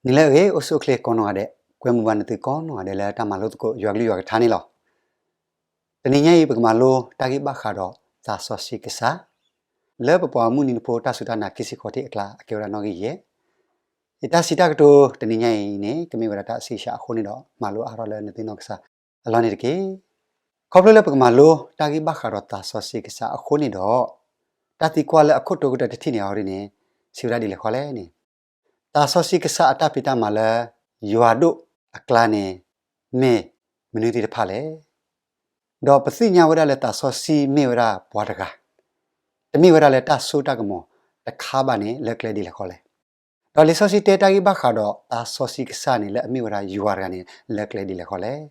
နံၤလၢအဂ့ၤ အိၣ်ဆူၣ်အိၣ်ချ့ကိးနီၢ်ဂၤဒဲး, ကွဲမုာ်ဘၣ်နသုကိးနီၢ်ဂၤဒဲးလၢတၢ်မၤလိသကိး ယွၤကလုၢ်ယွၤကထါန့ၣ်လီၤ. တနံၤညါအံၤ ပကမၤလိတၢ်ဂ့ၢ်ဘၣ်ဃးဒီးသးစီဆှံကစၢ် လၢပပှၤမုၢ်နံၤတဖိတၢ်စူၢ်တၢ်နာ်ခံဆံဃိးထံၣ်အကျါ အကဲဝဲဒၣ်နီၣ်ဂံၢ်ယဲၢ်. ယတၢ်စံးတၢ်ကတိၤတနံၤညါအံၤန့ၣ် ကမ့ၢ်ဝဲဒၣ်တၢ်အဆံးအစှၤအဃိန့ၣ်ဒီး မၤလိအါထီၣ်လၢနသ့ၣ်နီၣ်ကစၢ်အလီၢ်န့ၣ်တက့ၢ်. ခီဖျိလၢပကမၤလိတၢ်ဂ့ၢ်ဘၣ်ဃးဒီးသးစီဆှံကစၢ်အဃိန့ၣ်ဒီး တၢ်သံကွၢ်လၢအခိၣ်တိကတၢၢ်တထံၣ်န့ၣ်အီၤဒ်န့ၣ် စံးဝဲဒၣ်ဒ်လဲၣ်ဃီလဲၣ်န့ၣ်, သးစီဆှံကစၢ်အတၢ်ဖံးတၢ်မၤလၢယွၤဒိၣ်အကျါန့ၣ် မ့ၢ်မနုၤသ့ၣ်တဖၣ်လဲၣ်. ဒီးပသ့ၣ်ညါဝဲဒၣ်လၢသးစီဆှံမ့ၢ်ဝဲဒၣ်ပှၤတဂၤ, တမ့ၢ်ဝဲဒၣ်လၢတၢ်စိတၢ်ကမီၤတခါဘၣ်န့ၣ် လၢကျဲဒ်လဲၣ်ဃီလဲၣ်. ဒီးလံာ်စီဆှံတဲတၢ်ဂ့ၢ်ဘၣ်ဃးဒီးသးစီဆှံကစၢ်န့ၣ် လၢအမ့ၢ်ဝဲဒၣ်ယွၤတဂၤန့ၣ် လၢကျဲဒ်လဲၣ်ဃီလဲၣ်.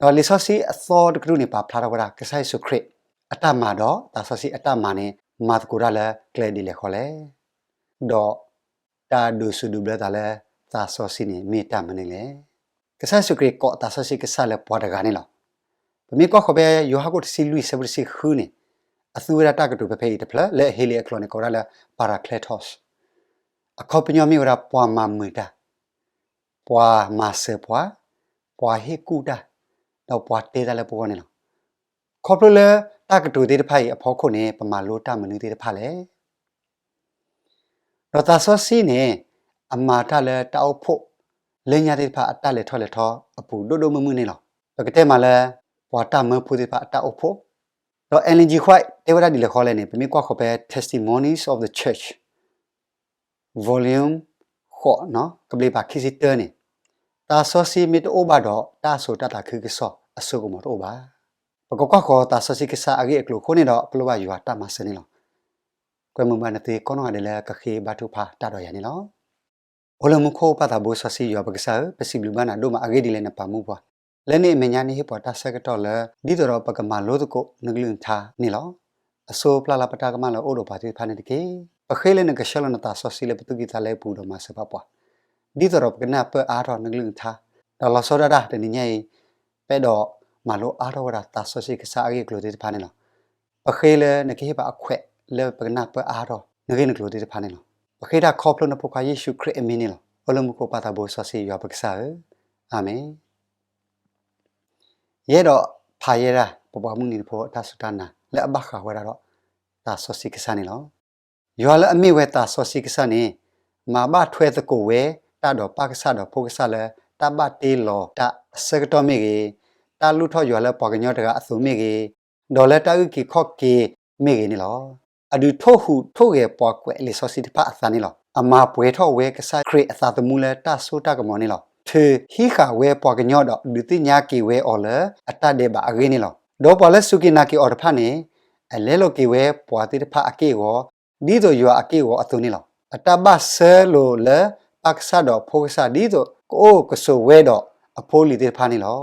ဒီးလံာ်စီဆှံအသီတကတြူၢ်န့ၣ် ပာ်ဖျါထီၣ်ဝဲဒၣ် ကစၢ်ယ့ၣ်ၡူးခရံာ်အတၢ်မၤဒီး သးစီဆှံအတၢ်မၤန့ၣ် မၤသကိးတၢ်လၢကျဲဒ်လဲၣ်ဃီလဲၣ်. ဒီး တၢ်ဒိးစူၤဒိးဘျၢသးလၢသးစီဆှံန့ၣ် မ့ၢ်တၢ်မနုၤလဲၣ်. ကစၢ်ယ့ၣ်ၡူးခရံာ်ကိးသးစီဆှံကစၢ်လၢပှၤတဂၤန့ၣ်လီၤ. ပမ့ၢ်ကွၢ်ဃီၤဖဲယိၤဟၣ်ခိၣ်တဆံလွံၢ်ဆၢဖိတဆံဃုန့ၣ် အသူဝဲဒၣ်တၢ်ကတိၤဖဲဖဲအံၤတဖျၢၣ် လၢအဟ့လံအကျိာ်န့ၣ် ကိးဝဲဒၣ်လၢ Paracletos, အခီပညီမ့ၢ်ဝဲဒၣ်ပှၤမၤမုာ်တၢ်, ပှၤမၤစၢၤပှၤ, ပှၤဟ့ၣ်ကူၣ်တၢ်, ဒီးပှၤတဲတၢ်လၢပဂီၢ်န့ၣ်လီၤ. ခီဖျိလၢတၢ်ကတိၤသ့ၣ်တဖၣ်အံၤအဖီခိၣ်န့ၣ် ပမၤလိတၢ်မနုၤသ့ၣ်တဖၣ်လဲၣ်. ဒီးသးစီဆှံန့ၣ် အမၤတၢ်လၢတၢ်အိၣ်ဖှိၣ်လၢညါသ့ၣ်တဖၣ်အတၢ်လဲၤထီၣ်လဲၤထီအပူၤဒိၣ်ဒိၣ်မုၢ်မုၢ်န့ၣ်လီၤ. ပကတဲမးလၢ ပှၤတၢ်မၢဖိသ့ၣ်တဖၣ်အတၢ်အိၣ်ဖှိၣ်, ဒီး Ellen G White တဲဝဲဒၣ်ဒ်လဲၣ်ဃီလဲၣ်န့ၣ် ပမ့ၢ်ကွၢ်ဃီၤဖဲ Testimonies of the Church Volume ဃိး ကဘျံးပၤခံဆံတၢန့ၣ်, သးစီဆှံမ့ၢ်တအိၣ်ဘၣ်ဒီး တၢ်စိတၢ်သးခုကစီၣ်အစိကမီၤတအိၣ်ဘၣ်. ပကကွၢ်ဃီၤသးစီဆှံကစၢ်အဂ့ၢ်အကျိၤအဃိန့ၣ်ဒီး ပလိၣ်ဘၣ်ယွၤတၢ်မၤစၢၤန့ၣ်လီၤ. ကွဲမုာ်ဘၣ်နသုကိးနီၢ်ဂၤဒဲးလၢကဃ့ဘါထုကဖၣ်တၢ်ဒီးယၤန့ၣ်လီၤ. အိၣ်လၢမူခိၣ်ပၢ်သးဘိစီဆှံယွၤပကစၢ်ဧၢ, ပစံးဘျုးဘၣ်နၤဒိၣ်မးအဂ့ၢ်ဒ်လဲၣ်နပာ်မူပှၤ, လၢနအမဲာ်ညါနဟ့ၣ်ပှၤတၢ်ဆၢကတီၢ်လၢ ဒ်သိးဒီးပကမၤလိသကိးနကလုၢ်နကထါန့ၣ်လီၤ. အစိပျၢ်လၢပတၢ်ကမၣ်လၢအအိၣ်ဒီးပှၤသ့ၣ်တဖၣ်န့ၣ်တက့ၢ်. ပဃ့လၢနကဆှၢလီၤနသးစီဆှံလၢပသူၣ်ကံၢ်သးလဲအပူၤဒီးမၤစၢၤဘၣ်ပှၤ, ဒ်သိးဒီးပကနၢ်ပၢၢ်အါထီၣ်နကလုၢ်နကထါ, ဒီးလီၤဆီဒၣ်တၢ်တနံၤညါအံၤ ပအဲၣ်ဒိးမၤလိအါထီၣ်ဝဲဒၣ်သးစီဆှံကစၢ်အဂ့ၢ်အကျိၤသ့ၣ်တဖၣ်န့ၣ်လီၤ. ပဃ့လၢနကဟ့ၣ်ပှၤအခွဲးလၢပကနၢ်ပၢၢ်အါထီၣ်နဂ့ၢ်နကျိၤသ့ၣ်တဖၣ်န့ၣ်လီၤ. ပဃ့တၢ်ခီဖျိနဖိခွါယ့ၣ်ၡူးခရံာ်အမံၤန့ၣ်လီၤ. အိၣ်လၢမူခိၣ်ပၢ်သးဘိစီဆှံယွၤပကစၢ်ဧၢ, အၤမ့ၣ်. ယအဲၣ်ဒိးဖးယဲဒၣ် ပပှၤမုၢ်နံၤတဖိအတၢ်စူၢ်တၢ်နာ် လၢအဘၣ်ဃးဝဲဒၣ်ဒီး သးစီဆှံကစၢ်န့ၣ်လီၤ. ယွၤလၢအမ့ၢ်ဝဲသးစီဆှံကစၢ်န့ၣ် မၤဘၣ်ထွဲသကိးဝဲတၢ်ဒီးပၢ်ကစၢ်ဒီးဖိကစၢ်လၢ တၢ်ဘၣ်တ့လီၤတၢ်အဆၢကတီၢ်မ့ၢ်ဂ့ၤ, တၢ်လုၢ်ထီၣ်ယွၤလၢပှၤကညီတဂၤအသိးမ့ၢ်ဂ့ၤ, ဒီးလၢတၢ်အုၣ်က့ၤခီၣ်က့ၤမ့ၢ်ဂ့ၤန့ၣ်လီၤ. အဒုးထိၣ်ဟူးထိၣ်ဂဲၤပှၤကွဲးလံာ်စီဆှံတဖၣ်အသးန့ၣ်လီၤ. အမၤပှဲၤထီၣ်ဝဲကစၢ်ခရံာ်အသးသမူလၢတၢ်စိတၢ်ကမီၤန့ၣ်လီၤ. ထုးဟံးဃာ်ဝဲပှၤကညီဒီးဒုးသ့ၣ်ညါက့ၤဝဲအီၤလၢအတၢ်ဒဲးဘးအဂ့ၢ်န့ၣ်လီၤ. ဒီးပှၤလၢစူၢ်က့ၤနာ်က့ၤအီၤတဖၣ်န့ၣ် အလဲလိာ်က့ၤဝဲပှၤသ့ၣ်တဖၣ်အက့ၢ်အဂီၤ ဒ်သိးယွၤအက့ၢ်အဂီၤအသိးန့ၣ်လီၤ. အတၢ်ဘၣ်ဆၢလိာ်လၢပၢ်ကစၢ်ဒီးဖိကစၢ် ဒ်သိးကအိၣ်ကဆိးဝဲဒီးအဖိအလံၤသ့ၣ်တဖၣ်န့ၣ်လီၤ.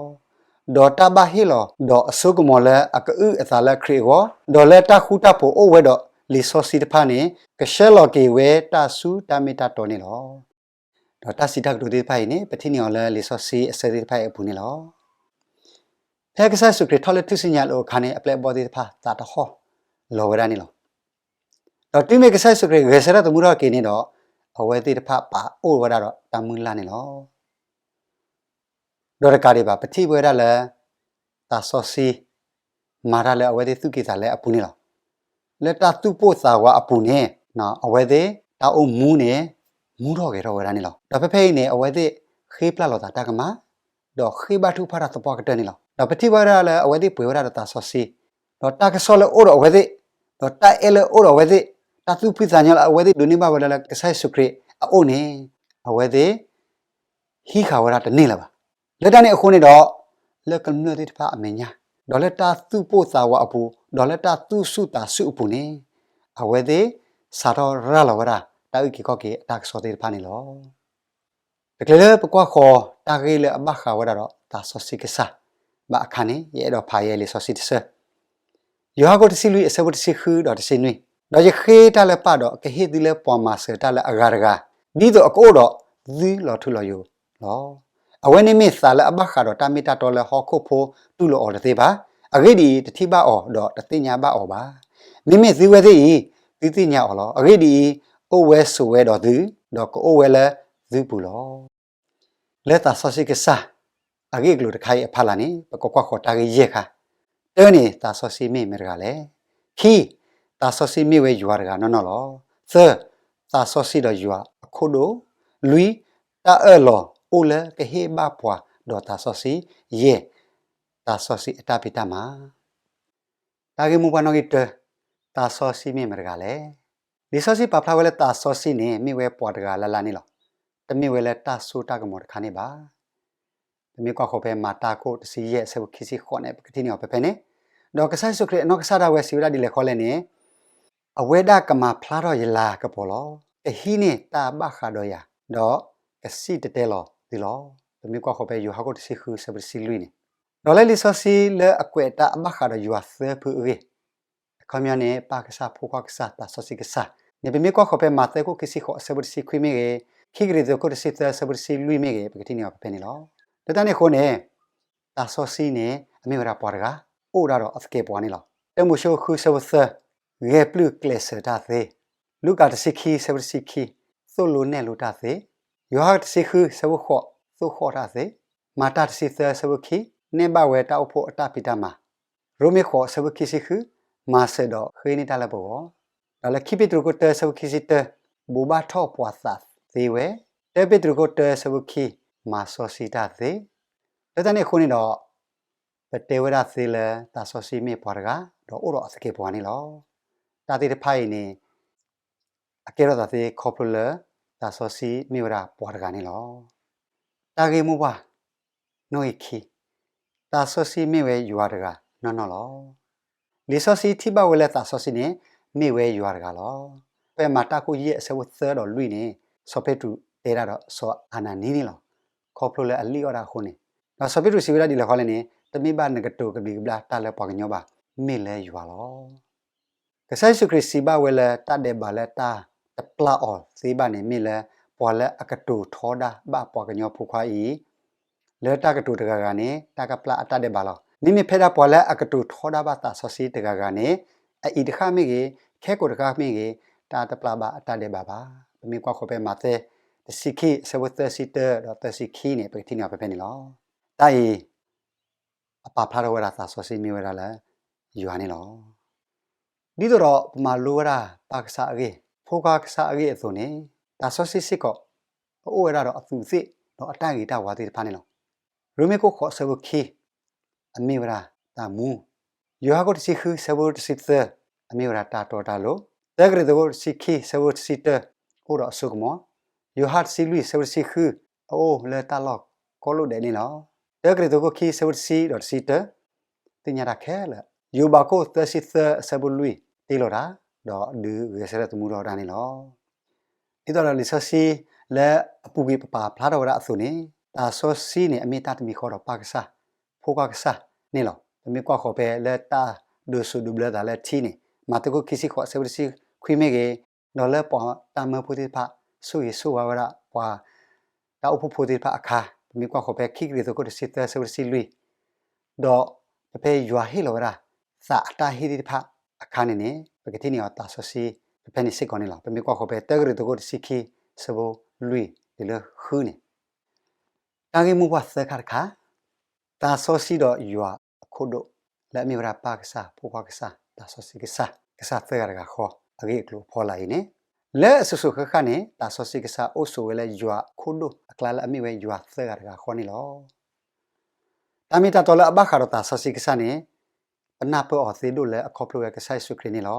ဒီးတၢ်ဘၣ်ဟ့ၣ်လီၤဒီးအစိကမီၤလၢအကအုၣ်အသးလၢခရံာ်အဂီၢ်, ဒီးလၢတၢ်ဃူတၢ်ဖိးအိၣ်ဝဲဒီးလံာ်စီဆှံတဖၣ်န့ၣ် ကဆှၢလီၤက့ၤဝဲတၢ်ဆူတၢ်မ့ၢ်တၢ်တီန့ၣ်လီၤ. ဒီးတၢ်စံးတၢ်ကတိၤသ့ၣ်တဖၣ်အံၤန့ၣ် ပထံၣ်န့ၢ်အီၤလၢလံာ်စီဆှံအဆၢသ့ၣ်တဖၣ်အံၤအပူၤန့ၣ်လီၤ. ဖဲကစၢ်ယ့ၣ်ၡူးခရံာ်ထီၣ်လၢထူၣ်စုညါလိၤအခါန့ၣ် အပျဲၢ်အဘီၣ်သ့ၣ်တဖၣ်သးတဟီၣ်လီၤဝဲဒၣ်န့ၣ်လီၤ. ဒီးတုၤမ့ၢ်ကစၢ်ယ့ၣ်ၡူးခရံာ်ဂဲၤဆၢထၢၣ်သမူထီၣ်က့ၤန့ၣ်ဒီး အဝဲသ့ၣ်တဖၣ်ပာ်အိၣ်ဝဲဒၣ်ဒီးတၢ်မုၢ်လၢ်န့ၣ်လီၤ. ဒီးတကးဒံးဘၣ် ပထံၣ်ဝဲဒၣ်လၢ သးစီဆှံ မၤတၢ်လၢအဝဲသ့ၣ်သူၣ်ကံၢ်သးလဲအပူၤန့ၣ်လီၤ. လၢတၢ်သူၣ်ပိၢ်သးဝးအပူၤန့ၣ် အဝဲသ့ၣ်တၢ်အိၣ်မူန့ၣ် မူထီၣ်ဂဲၤထီၣ်ဝဲဒၣ်န့ၣ်လီၤ. ဒီးဖဲဖဲအံၤန့ၣ် အဝဲသ့ၣ်ဃ့ပျၢ်လီၤသးတၢ်ကမၣ် ဒီးဃ့ဘါထုကဖၣ်တၢ်သပှၢ်ကတၢၢ်န့ၣ်လီၤ. ဒီးပထံၣ်ဝဲဒၣ်လၢအဝဲသ့ၣ်ပှဲၤဝဲဒၣ်ဒီးသးစီဆှံ, ဒီးတၢ်ကစီၣ်လၢအိၣ်ဒီးအဝဲသ့ၣ်, ဒီးတၢ်အဲၣ်လၢအိၣ်ဒီးအဝဲသ့ၣ်, တၢ်သူၣ်ဖှံသးညီလၢအဝဲသ့ၣ်ဒိးန့ၢ်ဘၣ်ဝဲဒၣ်လၢကစၢ်ယ့ၣ်ၡူးခရံာ်အအိၣ်န့ၣ် အဝဲသ့ၣ် ဟံးဃာ်ဝဲဒၣ်တန့ၢ်လၢၤဘၣ်. လၢတၢ်န့ၣ်အဃိန့ၣ်ဒီး လၢကမျၢၢ်သ့ၣ်တဖၣ်အမဲာ်ညါ, ဒီးလၢတၢ်သူၣ်ပိၢ်သးဝးအပူၤ, ဒီးလၢတၢ်သူၣ်ဆူၣ်သးဆူၣ်အပူၤန့ၣ် အဝဲသ့ၣ်စးထီၣ်ရၤလီၤဝဲဒၣ် တၢ်အုၣ်က့ၤခီၣ်က့ၤအတၢ်ကစီၣ်သ့ၣ်တဖၣ်န့ၣ်လီၤ. တချုးလၢပကွၢ်ဃီၤတၢ်ဂ့ၢ်လၢအဘၣ်ဃးဝဲဒၣ်ဒီးသးစီဆှံကစၢ်ဘၣ်အခါန့ၣ် ယအဲၣ်ဒိးဖးယဲလံာ်စီဆှံတဆၢ ယိၤဟၣ်ခိၣ်တဆံလွံၢ်အဆၢဖိတဆံဃုဒီးတဆံနွံ, ဒီးယဃ့တၢ်လၢပၢ်ဒီး ကဟ့ၣ်သုလၢပှၤမၤစၢၤတၢ်လၢအဂၤတဂၤ, ဒ်သိးအကအိၣ်ဒီးသုလီၤထူလီၤယိာ်လီၤ. အဝဲန့ၣ်မ့ၢ်သးလၢအဘၣ်ဃးဒီးတၢ်မ့ၢ်တၢ်တီလၢဟီၣ်ခိၣ်ဖိတူၢ်လိာ်အီၤတသ့ဘၣ်. အဂ့ၢ်ဒ်အံၤ, တထံၣ်ဘၣ်အီၤဒီးတသ့ၣ်ညါဘၣ်အီၤဘၣ်. မ့မ့ၢ်သုဝဲသ့ၣ်အံၤ, သုသ့ၣ်ညါအီၤလီၤ. အဂ့ၢ်ဒ်အံၤ, အိၣ်ဝဲဆိးဝဲဒီးသု, ဒီးကအိၣ်ဝဲလၢသုပူၤလီၤ. လၢသးစီဆှံကစၢ် အဂ့ၢ်အကျိၤတခါအံၤအဖီလာ်န့ၣ် ပကကွၢ်ဃီၤတၢ်ဂ့ၢ်ယဲၢ်ခါ. တၢန့ၣ် သးစီဆှံမ့ၢ်မတၤတဂၤလဲၣ်. ခံ, သးစီဆှံမ့ၢ်ဝဲယွၤတဂၤနီၢ်နီၢ်လီၤ. သၢ, သးစီဆှံဒီးယွၤအခိၣ်ဒိၣ်. လွံၢ်, တၢ်အၢၣ်လီၤအိၣ်လၢကဟ့ၣ်ဘၣ်ပှၤဒီးသးစီဆှံ. ယဲၢ်, သးစီဆှံအတၢ်ဖံးတၢ်မၤ. တၢ်ဂ့ၢ်မိၢ်ပှၢ်နီၣ်ဂံၢ်တၢ, သးစီဆှံမ့ၢ်မတၤတဂၤလဲၣ်. လံာ်စီဆှံပာ်ဖျါဝဲလၢသးစီဆှံန့ၣ် မ့ၢ်ဝဲပှၤတဂၤလၢ်လၢ်န့ၣ်လီၤ. တမ့ၢ်ဝဲလၢတၢ်စိတၢ်ကမီၤတခါန့ၣ်ဘၣ်. ပမ့ၢ်ကွၢ်ဃီၤဖဲမၤတၢ်ခိၣ်တဆံယဲၢ်အဆၢဖိခံဆံဃိးန့ၣ် ပကထံၣ်န့ၢ်အီၤဖဲဖဲန့ၣ်, ဒီးကစၢ်ယ့ၣ်ၡူးခရံာ်အနီၢ်ကစၢ်ဒၣ်ဝဲစံးဝဲဒၣ်ဒ်လဲၣ်ဃီလဲၣ်န့ၣ်, အဝဲဒၣ်ကမၤဖျါထီၣ်ယလၤကပီၤလီၤ. ကဟံးန့ၢ်တၢ်ဘၣ်ဃးဒီးယၤ, ဒီးကစံၣ်တဲၤတဲလီၤသုလီၤ. ပမ့ၢ်ကွၢ်ဃီၤဖဲယိၤဟၣ်ခိၣ်တဆံဃုအဆၢဖိတဆံလွံၢ်န့ၣ်, ဒီးလၢလံာ်စီဆှံလၢအကွဲးတၢ်အဘၣ်ဃးဒီးယွၤသၢဖုအဂ့ၢ် အခီပညီန့ၣ် ပၢ်ကစၢ်, ဖိခွါကစၢ်, သးစီဆှံကစၢ်န့ၣ် ပမ့ၢ်ကွၢ်ဃီၤဖဲမးသဲခိၣ်ခံဆံဃိးအဆၢဖိတဆံခွံမ့ၢ်ဂ့ၤ, ခံကရံၣ်သူးခိၣ်တဆံသၢအဆၢဖိတဆံလွံၢ်မ့ၢ်ဂ့ၤ ပကထံၣ်န့ၢ်အီၤဖဲဖဲန့ၣ်လီၤ. လၢတၢ်န့ၣ်အဃိန့ၣ်, သးစီဆှံန့ၣ် အမ့ၢ်ဝဲဒၣ်ပှၤတဂၤ, အိၣ်ဒၣ်ဒီးအသကဲးပဝးန့ၣ်လီၤ. တၢမိၤၡ့ဃုအဆၢဖိသၢ, ဂဲၤပျုၢ်ကျဲးစၢးတၢ်သ့, လူၤကၣ်တဆံခံအဆၢဖိတဆံခံ, သိၣ်လိနဲၣ်လိတၢ်သ့, ယိၤဟၣ်တဆံဃုအဆၢဖိဃိး, သိၣ်ဃီၣ်တၢ်သ့, မၤတၢ်တဆံသၢအဆၢဖိခံ, နဲၣ်ဘၣ်ဝဲတၢ်အိၣ်ဖှိၣ်အတၢ်ဖံးတၢ်မၤ, ရိမ့ၤဃိးအဆၢဖိခံဆံဃု, မၤစၢၤဒီးဃ့န့ၢ်တၢ်လၢပဂီၢ်, ဒီးလၢခံပ့းတရူးခိၣ်တၢအဆၢဖိခံဆံတၢ, ဘိးဘၣ်ထီၣ်ပှၤသးသ့ဝဲ, တၢပ့းတရူးခိၣ်တၢအဆၢဖိခံ, မၤစီဆှံတၢ်သ့. လၢတၢ်န့ၣ်အဃိန့ၣ်ဒီး, ပတဲဝဲဒၣ်သ့လၢသးစီဆှံမ့ၢ်ပှၤတဂၤ, ဒီးအိၣ်ဒီးအသကဲးပဝးန့ၣ်လီၤ. တၢ်သ့ၣ်တဖၣ်အံၤန့ၣ် အကဲထီၣ်သးသ့ခီဖျိလၢ သးစီဆှံမ့ၢ်ဝဲဒၣ်ပှၤတဂၤန့ၣ်လီၤ. တၢ်ဂ့ၢ်မိၢ်ပှၢ်နီၣ်ဂံၢ်ခံ, သးစီဆှံမ့ၢ်ဝဲယွၤတဂၤနီၢ်နီၢ်လီၤ. လံာ်စီဆှံထံၣ်ဘၣ်ဝဲလၢသးစီဆှံန့ၣ် မ့ၢ်ဝဲယွၤတဂၤလီၤ. ဖဲမၤတၢ်ခိၣ်ယဲၢ်အဆၢဖိသၢဒီးလွံၢ်န့ၣ်, စီၤပ့းတရူးတဲဒၣ်ဒီးစီၤအနၤနံန့ၣ်လီၤ. ခီဖျိလၢအလံၣ်အီၣ်ဒၣ်အဃိန့ၣ်, ဒီးစီၤပ့းတရူးစံးဝဲဒၣ်ဒ်လဲၣ်ဃီလဲၣ်န့ၣ်, တမ့ၢ်ဘၣ်နကတိၤကဘျံးကဘျၣ်တၢ်လၢပှၤကညီဘၣ်, မ့ၢ်လၢယွၤလီၤ. ကစၢ်ယ့ၣ်ၡူးခရံာ်စံးဘၣ်ဝဲလၢတၢ်ဒဲးဘးလၢတၢ်တပျၢ်အီၤသ့ဘၣ်န့ၣ် မ့ၢ်လၢပှၤလၢအကတိၤထီဒါဘၣ်ပှၤကညီဖိခွါအံၤ, လၢတၢ်ကတိၤတဂၤဂၤန့ၣ် တၢ်ကပျၢ်အတၢ်ဒဲးဘးလီၤ. မ့မ့ၢ်ဖဲဒၣ်ပှၤလၢအကတိၤထီဒါဘၣ်သးစီဆှံတဂၤဂၤန့ၣ်, အအံၤတဃၣ်မ့ၢ်ဂ့ၤ, ခဲကိာ်တဃၣ်မ့ၢ်ဂ့ၤ, တၢ်တပျၢ်ဘၣ်အတၢ်ဒဲးဘးဘၣ်. ပမ့ၢ်ကွၢ်ဃီၤဖဲမးသဲတဆံခံ အဆၢဖိသၢဆံတၢဒီးသၢဆံခံန့ၣ် ပကထံၣ်န့ၢ်အီၤဖဲဖဲန့ၣ်လီၤ. တၢ်အံၤ အပာ်ဖျါထီၣ်ဝဲဒၣ်သးစီဆှံမ့ၢ်ဝဲဒၣ်လၢယွၤန့ၣ်လီၤ. ဒ်သိးဒီးပမၤလိဝဲဒၣ်ပၢ်ကစၢ်အဂ့ၢ်, ဖိခွါကစၢ်အဂ့ၢ်အသိးန့ၣ်, သးစီဆှံစ့ၢ်ကီး အအိၣ်ဝဲဒၣ်ဒီးအသူးအသ့ၣ် ဒီးအတၢ်ဂ့ၤတၢ်ဝါသ့ၣ်တဖၣ်န့ၣ်လီၤ. ရိမ့ၤခိၣ်ဃိးအဆၢဖိခံ, အမ့ၢ်ဝဲဒၣ်တၢ်မူ, ယိၤဟၣ်ခိၣ်တဆံဃု ဆၢဖိတဆံသၢ, အမ့ၢ်ဝဲဒၣ်တၢ်တီတၢ်လိၤ, တၢကရံၣ်သူးခိၣ်တဆံခံ ဆၢဖိတဆံတၢ, အိၣ်ဒီးအစိကမီၤ, ယိၤဟၣ်တဆံလွံၢ် ဆၢဖိတဆံဃု, အအိၣ်လၢတၢ်လီၢ်ကိးလိာ်ဒဲးန့ၣ်လီၤ. တၢကရံၣ်သူးခိၣ်ခံ ဆၢဖိတဆံဒီးတဆံတၢ, သ့ၣ်ညါတၢ်ခဲလၢာ်, ယိၤဘးခိၣ်သၢဆံသၢ အဆၢဖိလွံၢ် တ့လီၤတၢ်, ဒီးဒုးဂဲၤဆၢထၢၣ်သမူထီၣ်ဝဲဒၣ်န့ၣ်လီၤ. ဒ်သိးဒီးလံာ်စီဆှံလၢအပူၤကွံာ်ပပာ်ဖျါထီၣ်ဝဲဒၣ်အသိးန့ၣ်, သးစီဆှံန့ၣ် အမ့ၢ်တၢ်တမံၤဃီဒီးပၢ်ကစၢ်, ဖိခွါကစၢ်န့ၣ်လီၤ. ပမ့ၢ်ကွၢ်ဃီၤဖဲလၢတၢ်ဒိးစိာ်ဒိးဘျၢသးလၢထံန့ၣ်, မးသဲခိၣ်ခံဆံဃိး အဆၢဖိတဆံခွံမ့ၢ်ဂ့ၤ, ဒီးလၢပှၤတၢ်မၢဖိသ့ၣ်တဖၣ် ဆိၣ်ဂ့ၤဆိၣ်ဝါဝဲဒၣ်ပှၤ တၢ်အိၣ်ဖှိၣ်ဖိသ့ၣ်တဖၣ်အခါ, ပမ့ၢ်ကွၢ်ဃီၤဖဲခံကရံၣ်သူးခိၣ်တဆံသၢ အဆၢဖိတဆံလွံၢ်, ဒီးဖဲယွၤဟ့ၣ်လီၤဝဲဒၣ် သးအတၢ်ဟ့ၣ်သ့ၣ်တဖၣ်အခါန့ၣ်န့ၣ်, ပကထံၣ်န့ၢ်အီၤသးစီဆှံ ဖဲဖဲန့ၣ်စ့ၢ်ကီးန့ၣ်လီၤ. ပမ့ၢ်ကွၢ်ဃီၤဖဲတၢကရံၣ်သူးခိၣ်တဆံခံ ဆၢဖိလွံၢ်တုၤလၢဃုန့ၣ်, တၢ်ဂ့ၢ်မိၢ်ပှၢ်သၢခါတခါ, သးစီဆှံဒီးယွၤအခိၣ်ဒိၣ်, လၢအမ့ၢ်ဝဲဒၣ်ပၢ်ကစၢ်, ဖိခွါကစၢ်, သးစီဆှံကစၢ်, ကစၢ်သၢဂၤတဂၤဃီ အဂ့ၢ်အကျိၤအဖီလာ်အံၤန့ၣ်, လၢအစိၤစိၤဃၣ်ဃၣ်န့ၣ် သးစီဆှံကစၢ်အိၣ်ဆိးဝဲလၢယွၤအခိၣ်ဒိၣ်အကျါ လၢအမ့ၢ်ဝဲယွၤသၢဂၤတဂၤဃီန့ၣ်လီၤ. တၢ်မ့ၢ်တၢ်တီလၢအဘၣ်ဃးဒီးသးစီဆှံကစၢ်န့ၣ်, ပနၢ်ပၢၢ်အီၤသ့ဒိၣ်လၢအခီဖျိဝဲကစၢ်ယ့ၣ်ၡူးခရံာ်န့ၣ်လီၤ.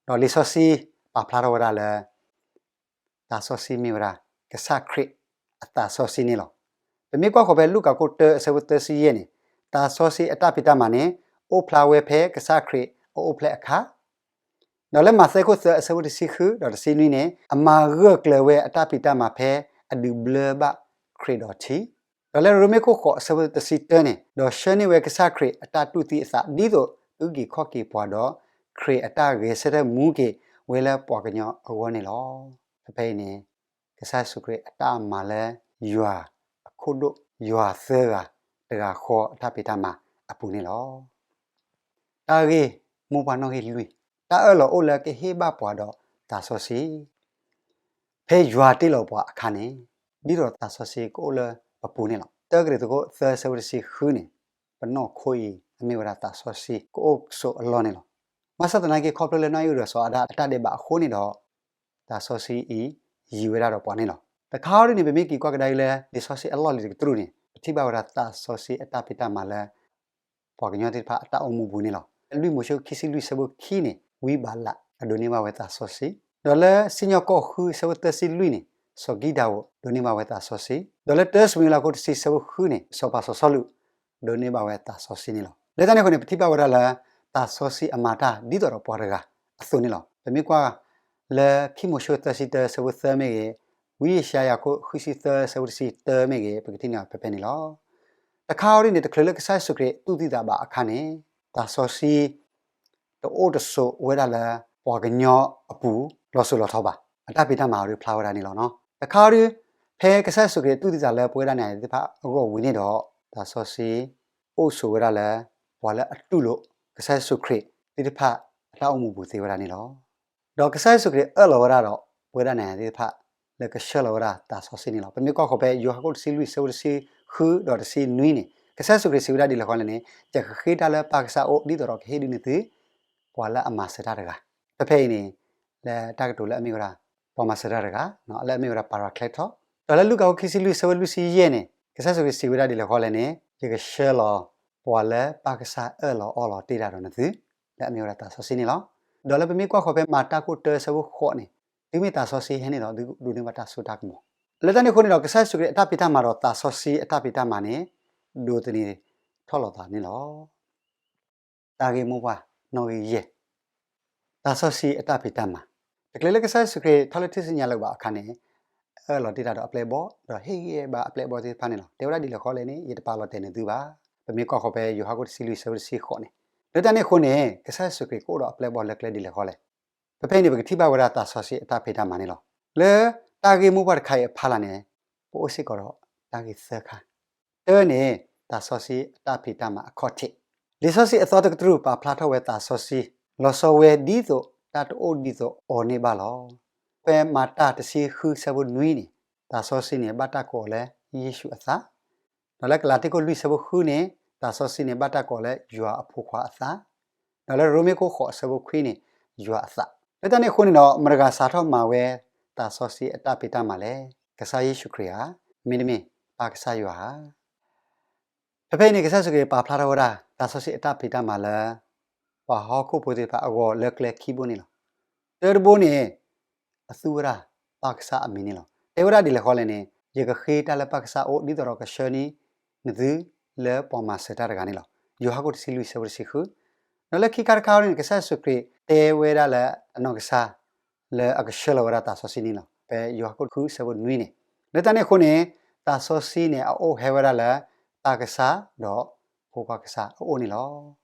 ဒီးလံာ်စီဆှံပာ်ဖျါထီၣ်ဝဲဒၣ်လၢ သးစီဆှံမ့ၢ်ဝဲဒၣ် ကစၢ်ခရံာ်အသးစီဆှံန့ၣ်လီၤ. ပမ့ၢ်ကွၢ်ဃီၤဖဲလူၤကၣ်ခိၣ်တၢ အဆၢဖိသၢဆံယဲၢ်န့ၣ်, သးစီဆှံအတၢ်ဖံးတၢ်မၤန့ၣ် အိၣ်ဖျါဝဲဖဲကစၢ်ခရံာ်အအိၣ်ဖျဲၣ်အခါ, ဒီးလၢမးသဲခိၣ်သၢ အဆၢဖိတဆံဃုဒီးတဆံနွံန့ၣ်, အမၤဂၢၢ်ကျၢၤဝဲအတၢ်ဖံးတၢ်မၤဖဲအဒုးဘျၢဘၣ်ခရံာ်ဒီးထံ, ဒီးလၢရိမ့ၤခိၣ်ဃိး အဆၢဖိတဆံတၢန့ၣ်, ဒီးဆှၢန့ၢ်ဝဲကစၢ်ခရံာ်အတၢ်တူၢ်သံအသး ဒ်သိးအုၣ်က့ၤခီၣ်က့ၤပှၤဒီး ခရံာ်အတၢ်ဂဲၤဆၢထၢၣ်မူက့ၤဝဲလၢပှၤကညီအဂီၢ်န့ၣ်လီၤ. ဖဲဖဲအံၤန့ၣ် ကစၢ်ယ့ၣ်ၡူးခရံာ်အတၢ်မၤလၢယွၤအခိၣ်ဒိၣ်, ယွၤသၢဂၤတဂၤဃီအတၢ်ဖံးတၢ်မၤအပူၤန့ၣ်လီၤ. တၢ်ဂ့ၢ်မိၢ်ပှၢ်နီၣ်ဂံၢ်လွံၢ်, တၢ်အၢၣ်လီၤအိၣ်လၢကဟ့ၣ်ဘၣ်ပှၤဒီးသးစီဆှံ. ဖဲယွၤတ့လီၤပှၤအခါန့ၣ်, ဒ်သိးသးစီဆှံကအိၣ်လၢ ပပူၤန့ၣ်လီၤ. တၢကရံၣ်သူးခိၣ်သၢဆၢဖိတဆံဃုန့ၣ်, ပနီၢ်ခိအံၤ အမ့ၢ်ဝဲဒၣ်သးစီဆှံကအိၣ်ဆိးအလီၢ်န့ၣ်လီၤ. ဘၣ်ဆၣ်သနာ်က့ ခီဖျိလၢနီၢ်အံၣ်အုဒီးစီၤအၤဒၣ်အတၢ်ဒဲးဘးအဃိန့ၣ်ဒီး, သးစီဆှံအံၤ ယံၤဝဲဒၣ်ဒီးပှၤန့ၣ်လီၤ. တခါအံၤဒ်န့ၣ် ပမ့ၢ်က့ၤကွၢ်ကဒါအံၤလၢ လံာ်စီဆှံအလီၢ်လံၤတကတြူၢ်န့ၣ် ပထံၣ်ဘၣ်ဝဲဒၣ်သးစီဆှံအတၢ်ဖံးတၢ်မၤလၢ ပှၤကညီသ့ၣ်တဖၣ်အတၢ်အိၣ်မူပူၤန့ၣ်လီၤ. လၢလွံၢ်မိၤၡ့ခံဆံလွံၢ်ဆၢဖိခံန့ၣ် ဝံဘၤလး အဒိးန့ၢ်ဘၣ်ဝဲသးစီဆှံ, ဒီးလၢစံၣ်ညီၣ်ကွီၢ်ဃုဆၢဖိသၢဆံလွံၢ်န့ၣ် စီၤကံးဒၤဧိၤ ဒိးန့ၢ်ဘၣ်ဝဲသးစီဆှံ, ဒီးလၢတၢၡမူၤအ့လးခိၣ်တဆံဆၢဖိဃုန့ၣ် စီၤပၤစီၤစီလူး ဒိးန့ၢ်ဘၣ်ဝဲသးစီဆှံန့ၣ်လီၤ. လၢတၢ်န့ၣ်အဃိန့ၣ် ပထံၣ်ဘၣ်ဝဲဒၣ်လၢ သးစီဆှံအမၤတၢ်ဒ်သိးဒီးပှၤတဂၤအသိးန့ၣ်လီၤ. ပမ့ၢ်ကွၢ် လၢခံမိၤၡ့သၢဆံတၢဆၢဖိသၢမ့ၢ်ဂ့ၤ, ဝံယၡါယၤခိၣ်ဃုဆံသၢဆၢဖိတဆံတၢမ့ၢ်ဂ့ၤ ပကထံၣ်န့ၢ်အီၤဖဲဖဲန့ၣ်လီၤ. တခါအံၤဒ်န့ၣ် တချုးလၢကစၢ်ယ့ၣ်ၡူးခရံာ်တူၢ်သံသးဘၣ်အခါန့ၣ်, သးစီဆှံ တအိၣ်တဆိးဝဲဒၣ်လၢ ပှၤကညီအပူၤ လီၤစိၤလီၤထီဘၣ်. အတၢ်ဖံးတၢ်မၤအံၤဒုးဖျါဝဲဒၣ်န့ၣ်လီၤ. တခါအံၤဒုး ဖဲကစၢ်ယ့ၣ်ၡူးခရံာ်တူၢ်သံသးလၢပဝဲဒၣ်နၤယၤသ့ၣ်တဖၣ်အဂီၢ်ဝံၤန့ၣ်ဒီး, သးစီဆှံ အိၣ်ဆိးဝဲဒၣ်လၢ ပှၤလၢအတူၢ်လိာ် ကစၢ်ယ့ၣ်ၡူးခရံာ်သ့ၣ်တဖၣ်အတၢ်အိၣ်မူပူၤသ့ဝဲဒၣ်န့ၣ်လီၤ. ဒီးကစၢ်ယ့ၣ်ၡူးခရံာ်အၢၣ်လီၤဝဲဒၣ်ဒီး ပဝဲဒၣ်နၤယၤသ့ၣ်တဖၣ် လၢကဆှၢလီၤဝဲဒၣ်သးစီဆှံန့ၣ်လီၤ. ပမ့ၢ်ကွၢ်ဃီၤဖဲယိၤဟၣ်ခိၣ်တဆံလွံၢ်ဆၢဖိတဆံဃုဒီးတဆံနွံန့ၣ် ကစၢ်ယ့ၣ်ၡူးခရံာ်စံးဝဲဒၣ်ဒ်လဲၣ်ဃီလဲၣ်န့ၣ်, ယကဃ့တၢ်လၢပၢ်ကစၢ်အအိၣ် ဒ်သိးဒီးကဟ့ၣ်ဒုးနသု ပှၤလၢအမၤစၢၤတၢ်တဂၤ, ဖဲဖဲအံၤန့ၣ် လၢတၢ်ကတိၤလၢအမ့ၢ်ဝဲဒၣ် ပှၤမၤစၢၤတၢ်တဂၤ လၢအမ့ၢ်ဝဲဒၣ် Paracletos, ဒီးလၢလူၤကၣ်ခိၣ်ခံဆံလွံၢ်ဆၢဖိလွံၢ်ဆံယဲၢ်န့ၣ် ကစၢ်ယ့ၣ်ၡူးခရံာ်စံးဝဲဒၣ်ဒ်လဲၣ်ဃီလဲၣ်န့ၣ်, ယကဆှၢလီၤ ပှၤလၢပၢ်ကစၢ်အၢၣ်လီၤအီလီၤတ့ၢ်တၢ်ဒီးနသု လၢအမ့ၢ်ဝဲဒၣ်သးစီဆှံန့ၣ်လီၤ. ဒီးလၢပမ့ၢ်ကွၢ်ဃီၤဖဲမၤတၢ်ခိၣ်တၢဆၢဖိဃိးန့ၣ်, တုၤမ့ၢ်သးစီဆှံဟဲန့ၣ်ဒီး ဒိးန့ၢ်ဘၣ်တၢ်စိတၢ်ကမီၤ, လၢတၢ်န့ၣ်အဃိန့ၣ်ဒီး ကစၢ်ယ့ၣ်ၡူးခရံာ်အတၢ်ဖံးတၢ်မၤဒီးသးစီဆှံအတၢ်ဖံးတၢ်မၤန့ၣ် ဒိးသန့ၤထီၣ်လီၤသးန့ၣ်လီၤ. တၢ်ဂ့ၢ်မိၢ်ပှၢ်နီၣ်ဂံၢ်ယဲၢ်, သးစီဆှံအတၢ်ဖံးတၢ်မၤ, တချုးလၢကစၢ်ယ့ၣ်ၡူးခရံာ်ထီၣ်လၢထူၣ်စုညါလၢၤဘၣ်အခါန့ၣ်, အၢၣ်လီၤတ့ၢ်တၢ်ဒီးအပျဲၢ်အဘီၣ် ဒီးဟ့ၣ်ဂံၢ်ဟ့ၣ်ဘါအပျဲၢ်အဘီၣ်သ့ၣ်တဖၣ်န့ၣ်လီၤ. တဲဝဲဒၣ်ဒ်လဲၣ်ဃီလဲၣ်န့ၣ် ယတပာ်လီၤတဲာ်နသုဘၣ်. ပမ့ၢ်ကွၢ်ဃီၤဖဲယိၤဟၣ်ခိၣ်တဆံလွံၢ်ဆၢဖိတဆံဃိးန့ၣ်, လၢတၢ်န့ၣ်အဃိန့ၣ် ကစၢ်ယ့ၣ်ၡူးခရံာ်ကအိၣ်ဒီးအပျဲၢ်အဘီၣ်လၢကျဲဒ်လဲၣ်ဃီလဲၣ်. ဖဲဖဲအံၤန့ၣ် ပကထံၣ်ဘၣ်ဝဲဒၣ်သးစီဆှံအတၢ်ဖံးတၢ်မၤန့ၣ်လီၤ. လၢတၢ်ဂ့ၢ်မိၢ်ပှၢ်တခါအံၤအဖီလာ်န့ၣ်, ပအိၣ်စ့ၢ်ကီးဒီးတၢ်ဂ့ၢ်သၢခါ, တၢန့ၣ် သးစီဆှံအတၢ်ဖံးတၢ်မၤအခီၣ်ထံး, လံာ်စီဆှံအသီတကတြူၢ်ပာ်ဖျါထီၣ်ဝဲသးစီဆှံ လီၤဆီဝဲဒ်သိးတၢ်တအိၣ်ဒ်သိးအီၤန့ၣ်ဘၣ်လီၤ. ဖဲမၤတၢ်တဆံဃုဆၢဖိနွံန့ၣ်, သးစီဆှံန့ၣ်ဘၣ်တၢ်ကိးအီၤလၢယ့ၣ်ၡူးအသး, ဒီးလၢကလၤတံခိၣ်လွံၢ်ဆၢဖိဃုန့ၣ်, သးစီဆှံန့ၣ်ဘၣ်တၢ်ကိးအီၤလၢယွၤအဖိခွါအသး, ဒီးလၢရိမ့ၤခိၣ်ဃိးဆၢဖိခွံန့ၣ်, ယွၤအသး, လၢတၢ်န့ၣ်အဃိန့ၣ်ဒီး မတၤဂၤစးထီၣ်မၤဝဲသးစီဆှံအတၢ်ဖံးတၢ်မၤလဲၣ်. ကစၢ်ယ့ၣ်ၡူးခရံာ်ဧါ, မ့တမ့ၢ်ပၢ်ကစၢ်ယွၤဧါ. ဖဲဖဲအံၤန့ၣ် ကစၢ်ယ့ၣ်ၡူးခရံာ်ပာ်ဖျါထီၣ်ဝဲဒၣ် သးစီဆှံအတၢ်ဖံးတၢ်မၤလၢ ပှၤဟီၣ်ခိၣ်ဖိသ့ၣ်တဖၣ်အဂီၢ်လၢကျဲခံဘိန့ၣ်လီၤ. တၢတဘိန့ၣ် အသူဝဲဒၣ်ပၢ်ကစၢ်အမံၤန့ၣ်လီၤ. တဲဝဲဒၣ်ဒ်လဲၣ်ဃီလဲၣ်န့ၣ်, ယကဃ့တၢ်လၢပၢ်ကစၢ်အအိၣ် ဒ်သိးဒီးကဆှၢန့ၢ်နသုလၢပှၤမၤစၢၤတၢ်တဂၤန့ၣ်လီၤ. ယိၤဟၣ်ခိၣ်တဆံလွံၢ်ဆၢဖိတဆံဃု, ဒီးလၢခံခါတခါအံၤန့ၣ် ကစၢ်ယ့ၣ်ၡူးခရံာ်တဲဝဲဒၣ်လၢအနီၢ်ကစၢ် လၢအကဆှၢလီၤဝဲဒၣ်သးစီဆှံန့ၣ်လီၤ. ဖဲယိၤဟၣ်ခိၣ်ဃုဆၢဖိနွံန့ၣ်, လၢတၢ်န့ၣ်အဃိန့ၣ် သးစီဆှံန့ၣ် အအိၣ်ဟဲဝဲဒၣ်လၢပၢ်ကစၢ်ဒီးဖိခွါကစၢ်အအိၣ်န့ၣ်လီၤ.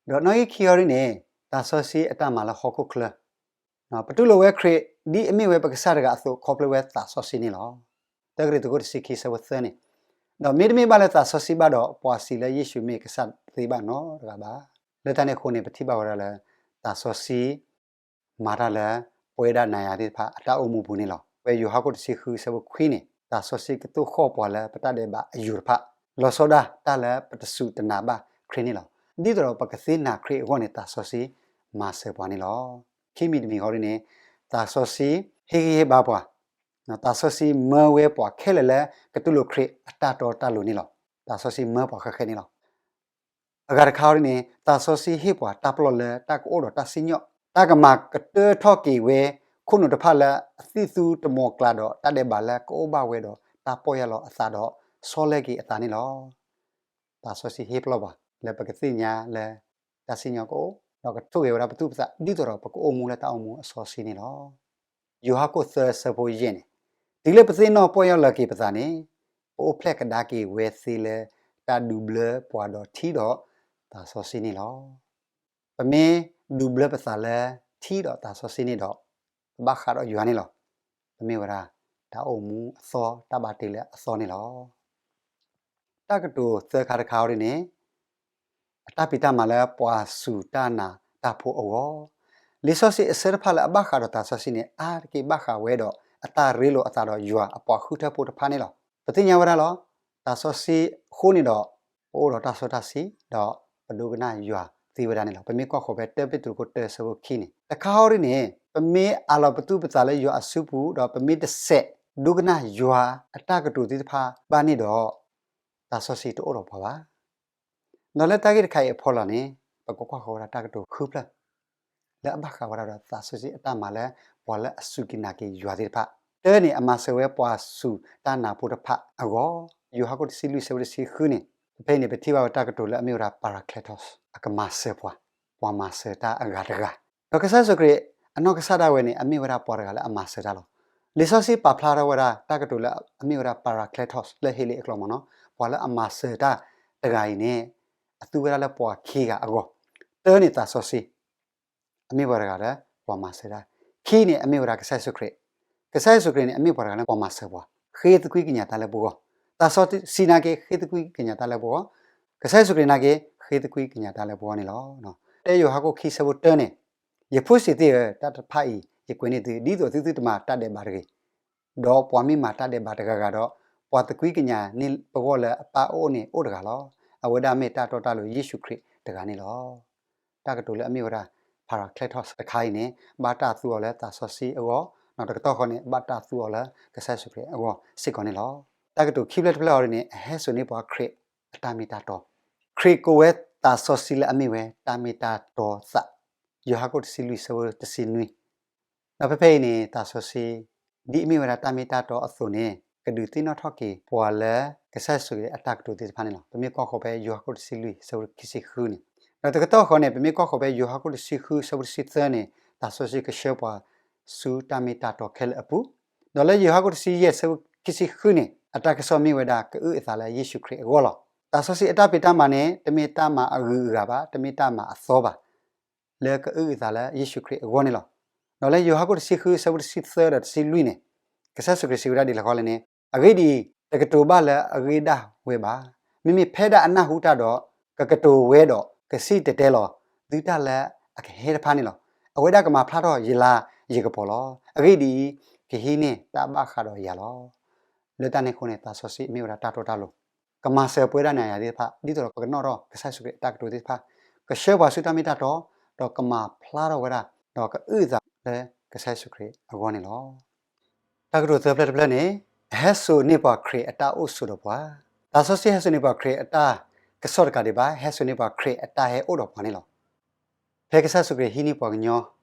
ဒီးနီၣ်ဂံၢ်ခံအံၤဒ်န့ၣ် သးစီဆှံအတၢ်မၤလၢဟီၣ်ခိၣ်ချၢ, ပတူၢ်လိာ်ဝဲခရံာ်ဒ်အမ့ၢ်ဝဲပကစၢ်တဂၤအသိး ခီဖျိဝဲသးစီဆှံန့ၣ်လီၤ. တၢကရံၣ်သူးခိၣ်တဆံခံဆၢဖိသၢန့ၣ်, ဒီးမ့တမ့ၢ်ဘၣ်လၢသးစီဆှံဘၣ်ဒီး ပှၤစံးလၢယ့ၣ်ၡူးမ့ၢ်ကစၢ်သ့ဘၣ်နီတဂၤဘၣ်. လၢတၢ်န့ၣ်အဃိန့ၣ် ပထံၣ်ဘၣ်ဝဲဒၣ်လၢ သးစီဆှံ မၤတၢ်လၢပဝဲဒၣ်နၤယၤသ့ၣ်တဖၣ်အတၢ်အိၣ်မူပူၤန့ၣ်လီၤ. ဖဲယိၤဟၣ်ခိၣ်တဆံဃုဆၢဖိခွံန့ၣ် သးစီဆှံကသိၣ်ဃီၣ်ပှၤလၢပတၢ်ဒဲးဘးအယိာ်တဖၣ်, လီၤဆီဒၣ်တၢ်လၢပတစူၢ်တနာ်ဘၣ်ခရံာ်န့ၣ်လီၤ. ဒ်သိးဒီးပကသ့နာ်ခရံာ်အဂီၢ်န့ၣ် သးစီဆှံမၤစၢၤပှၤန့ၣ်လီၤ. ခံမံၤတမံၤဃီဒ်န့ၣ် သးစီဆှံဟ့ၣ်ဂံၢ်ဟ့ၣ်ဘါပှၤ, သးစီဆှံမၢဝဲပှၤခဲလၢာ်လၢကတူၢ်လိာ်ခရံာ်အတၢ်တီတၢ်လိၤန့ၣ်လီၤ. သးစီဆှံမၢပှၤဃဲးဃဲးန့ၣ်လီၤ. အဂၤတခါအံၤန့ၣ် သးစီဆှံဟ့ၣ်ပှၤတၢ်ပလီၢ်လၢတၢ်ကအိၣ်ဒီးတၢ်စံၣ်ညီၣ်, တၢ်ကမၤကတၢထီၣ်က့ၤဝဲ ခိၣ်နူာ်တဖၣ်လၢအသံၣ်သူတမီၤကျၢ်ဒီး တၢ်ဒဲးဘးလၢကအိၣ်ဘၣ်ဝဲဒီးတၢ်ပီၢ်ယၢ်လီၤအသးဒီး ဆီလဲက့ၤအသးန့ၣ်လီၤ. သးစီဆှံဟ့ၣ်ပလီၢ်ပှၤလၢပကသ့ၣ်ညါလၢ တၢ်စံၣ်ညီၣ်ကအိၣ်, ဒီးကထိၣ်ဂဲၤဝဲဒၣ်ပသူၣ်ပသး ဒ်သိးဒီးပကအိၣ်မူလၢတၢ်အိၣ်မူအစီဆှံန့ၣ်လီၤ. ယိၤဟၣ်ခိၣ်သၢဆၢဖိယဲၢ်န့ၣ်, တုၤလၢပသ့ၣ်နီၣ်ပီၢ်ယၢ်လီၤက့ၤပသးန့ၣ်, ပအိၣ်ဖျဲၣ်ကဒါက့ၤဝဲသ့လၢ တၢ်ဒုးဘျၢပှၤဒီးထံဒီးသးစီဆှံန့ၣ်လီၤ. ပမ့ၢ်ဒုးဘျၢပသးလၢထံဒီးသးစီဆှံန့ၣ်ဒီး, ပဘၣ်ဃးဒီးယွၤန့ၣ်လီၤ. ပမ့ၢ်ဝဲဒၣ်တၢ်အိၣ်မူအသီ တၢ်ဘၣ်တ့လၢအသီန့ၣ်လီၤ. တၢ်ကတိၤသၢခါတခါအံၤန့ၣ်, အတၢ်ဖံးတၢ်မၤလၢပှၤစူၢ်တၢ်နာ်တၢ်ဖိအဂီၢ်, လံာ်စီဆှံအဆၢတဖၣ်လၢအဘၣ်ဃးဒီးသးစီဆှံန့ၣ် အါတက့ၢ်ဘၣ်ဃးဝဲဒီးအတၢ်ရ့လိာ်အသးဒီးယွၤအပှၤဃုထၢဖိတဖၣ်န့ၣ်လီၤ. ပသ့ၣ်ညါဝဲဒၣ်လီၤ. သးစီဆှံအဃိန့ၣ်ဒီး ပအိၣ်ဒီးတၢ်စီတၢ်ဆှံ ဒီးပဒိကနၣ်ယွၤသ့ဝဲဒၣ်န့ၣ်လီၤ. ပမ့ၢ်ကွၢ်ဃီၤဖဲတၢ်ပ့းတရူးခိၣ်တၢ ဆၢဖိခံန့ၣ် တခါဟီဒ်န့ၣ် ပမ့ၢ်အးလီၤပသူၣ်ပသးလၢယွၤအစုပူၤ ဒီးပမ့ၢ်တစဲးဒိကနၣ်ယွၤအတၢ်ကတိၤသ့ၣ်တဖၣ်ဘၣ်န့ၣ်ဒီး သးစီဆှံတအိၣ်ဒီးပှၤဘၣ်. ဒီးလၢတၢ်ဂ့ၢ်တခါအံၤအဖီလာ်န့ၣ် ပကကွၢ်ဃီၤဝဲဒၣ်တၢ်ကတိၤဃုဖျၢၣ် လၢအဘၣ်ဃးဝဲဒၣ်ဒီးသးစီဆှံအတၢ်မၤလၢ ပှၤလၢအစူၢ်က့ၤနာ်က့ၤယွၤသ့ၣ်တဖၣ်. တၢန့ၣ် အမၤစၢၤဝဲပှၤစူၢ်တၢ်နာ်ဖိတဖၣ်အဂီၢ်, ယိၤဟၣ်ခိၣ်တဆံလွံၢ် ဆၢဖိတဆံဃုန့ၣ်, ဖဲအံၤန့ၣ် ပထံၣ်ဘၣ်ဝဲတၢ်ကတိၤလၢအမ့ၢ်ဝဲဒၣ် Paracletos အကမၤစၢၤပှၤ, ပှၤမၤစၢၤတၢ်အဂၤတဂၤ, ဒီးကစၢ်ယ့ၣ်ၡူးခရံာ် အနီၢ်ကစၢ်ဒၣ်ဝဲန့ၣ် အမ့ၢ်ဝဲဒၣ်ပှၤတဂၤလၢအမၤစၢၤတၢ်လီၤ. လံာ်စီဆှံပာ်ဖျါထီၣ်ဝဲဒၣ်တၢ်ကတိၤလၢအမ့ၢ်ဝဲဒၣ် Paracletos လၢဟ့လ့ၣ်အကျိာ်မ့ၢ်နီၤ, ပှၤလၢအမၤစၢၤတၢ်တဂၤအံၤန့ၣ် အသူဝဲဒၣ်လၢပှၤခံဂၤအဂီၢ်, တၢန့ၣ်သးစီဆှံ အမ့ၢ်ပှၤတဂၤလၢပှၤမၤစၢၤတၢ်, ခံန့ၣ် အမ့ၢ်ဝဲဒၣ်ကစၢ်ယ့ၣ်ၡူးခရံာ်, ကစၢ်ယ့ၣ်ၡူးခရံာ်န့ၣ် အမ့ၢ်ပှၤတဂၤလၢပှၤမၤစၢၤပှၤ, ဃ့သကွံၢ်ကညးတၢ်လၢပဂီၢ်, သးစီဆှံနာ်က့ ဃ့သကွံၢ်ကညးတၢ်လၢပဂီၢ်, ကစၢ်ယ့ၣ်ၡူးခရံာ်နာ်က့ ဃ့သကွံၢ်ကညးတၢ်လၢပဂီၢ်န့ၣ်လီၤ. တၢယိၤဟၣ်ခိၣ်ခံ ဆၢဖိတၢန့ၣ်, ယဖိစံးသ့ၣ်ဧၢ, တၢ်တဖၣ်အံၤ ယကွဲးန့ၢ်သု ဒ်သိးသုသုတမၤတၢ်ဒဲးဘးတဂ့ၤ ဒီးပှၤမ့ၢ်မၤတၢ်ဒဲးဘးတဂၤဂၤဒီး, ပှၤသကွံၢ်ကညးန့ၢ်ပဂီၢ်လၢအပၢ်အအိၣ်န့ၣ်အိၣ်တဂၤလီၤ. အဝဲဒၣ်မ့ၢ်တၢ်တီတၢ်လိၤယ့ၣ်ၡူးခရံာ်တဂၤန့ၣ်လီၤ. တၢ်ကတိၤလၢအမ့ၢ်ဝဲဒၣ် Paracletos တခါအံၤန့ၣ် ဘၣ်တၢ်သူအီၤလၢသးစီဆှံအဂီၢ်, ဒီးတကတီၢ်ဃီန့ၣ် ဘၣ်တၢ်သူအီၤလၢကစၢ်ယ့ၣ်ၡူးခရံာ်အဂီၢ်စ့ၢ်ကီးန့ၣ်လီၤ. တၢ်ကတိၤခံဖျၢၣ်တဖျၢၣ်အံၤန့ၣ် အဟဲစိာ်န့ၢ်ပှၤခရံာ်အတၢ်မ့ၢ်တၢ်တီ, ခရံာ်ကိးဝဲသးစီဆှံလၢအမ့ၢ်ဝဲတၢ်မ့ၢ်တၢ်တီသး, ယိၤဟၣ်ခိၣ်တဆံလွံၢ် ဆၢဖိတဆံနွံ ဒီးဖဲဖဲအံၤန့ၣ် သးစီဆှံ ဒ်အမ့ၢ်ဝဲဒၣ်တၢ်မ့ၢ်တၢ်တီအသိးန့ၣ် ကဒုးသ့ၣ်နီၣ်ထီၣ်က့ၤပှၤလၢကစၢ်ယ့ၣ်ၡူးခရံာ်အတၢ်ကတိၤသ့ၣ်တဖၣ်န့ၣ်လီၤ. ပမ့ၢ်ကွၢ်ဃီၤဖဲယိၤဟၣ်ခိၣ်တဆံလွံၢ် ဆၢဖိခံဆံဃုန့ၣ်, ဒီးတကတီၢ်ဃီန့ၣ် ပမ့ၢ်ကွၢ်ဃီၤဖဲယိၤဟၣ်ခိၣ်တဆံဃု ဆၢဖိတဆံသၢန့ၣ် သးစီဆှံကဆှၢပှၤဆူတၢ်မ့ၢ်တၢ်တီခဲလၢာ်အပူၤ, ဒီးလၢယိၤဟၣ်ခိၣ်တဆံယဲၢ် ဆၢဖိခံဆံဃုန့ၣ် အတၢ်ကစီၣ်မ့ၢ်ဝဲဒၣ်ကအုၣ်အသးလၢယ့ၣ်ၡူးခရံာ်အဂီၢ်လီၤ. သးစီဆှံအတၢ်ဖံးတၢ်မၤန့ၣ် တမ့ၢ်တၢ်မၤအဂုၤအဂၤဘၣ်, တမ့ၢ်တၢ်မၤအသီဘၣ် လၢကအုၣ်အသးလၢယ့ၣ်ၡူးခရံာ်အဂီၢ်န့ၣ်လီၤ. ဒီးလၢယိၤဟၣ်ခိၣ်တဆံဃု ဆၢဖိတဆံသၢဒီးတဆံလွံၢ်န့ၣ် ကစၢ်ယ့ၣ်ၡူးခရံာ်စံးဝဲဒၣ်ဒ်လဲၣ်ဃီလဲၣ်န့ၣ်, အဂ့ၢ်ဒ်အံၤ, တကတိၤဘၣ်လၢအဂ့ၢ်ဒၣ်ဝဲဘၣ်. မ့မ့ၢ်ဖဲဒၣ်အနၢ်ဟူတၢ်ဒီး ကကတိၤဝဲဒီးကစံၣ်တဲၤတဲလီၤ သုတၢ်လၢအကဟဲတဖၣ်န့ၣ်လီၤ. အဝဲဒၣ်ကမၤဖျါထီၣ်ယလၤယကပီၤလီၤ. အဂ့ၢ်ဒ်အံၤ, ကဟံးန့ၢ်တၢ်ဘၣ်ဃးဒီးယၤလီၤ. လၢတၢ်န့ၣ်အဃိန့ၣ် သးစီဆှံမ့ၢ်ဝဲဒၣ်တၢ်တီတၢ်လိၤ ကမၤစၢၤပဝဲဒၣ်န့ၣ်ယၤသ့ၣ်တဖၣ် ဒ်သိးဒီးပကနီၣ်ထီၣ်ကစၢ်ယ့ၣ်ၡူးခရံာ်အတၢ်ကတိၤသ့ၣ်တဖၣ်, ကဆှၢပှၤဆူတၢ်မ့ၢ်တၢ်တီ, ဒီးကမၤဖျါထီၣ်ဝဲဒၣ် ဒီးကအုၣ်အသးလၢကစၢ်ယ့ၣ်ၡူးခရံာ်အဂီၢ်န့ၣ်လီၤ. တၢ်ကတိၤသၢဖျၢၣ်တဖျၢၣ်န့ၣ်, အဟဲစိာ်န့ၢ်ပှၤခရံာ်အတၢ်အိၣ်ဆိးဒီးပှၤ, သးစီဆှံဟဲစိာ်န့ၢ်ပှၤခရံာ်အတၢ်ကစီၣ်တကးဒံးဘၣ်, ဟဲစိာ်န့ၢ်ပှၤခရံာ်အတၢ်ဟဲအိၣ်ဒီးပှၤန့ၣ်လီၤ. ဖဲကစၢ်ယ့ၣ်ၡူးခရံာ်ဟံးန့ၢ်ပှၤကည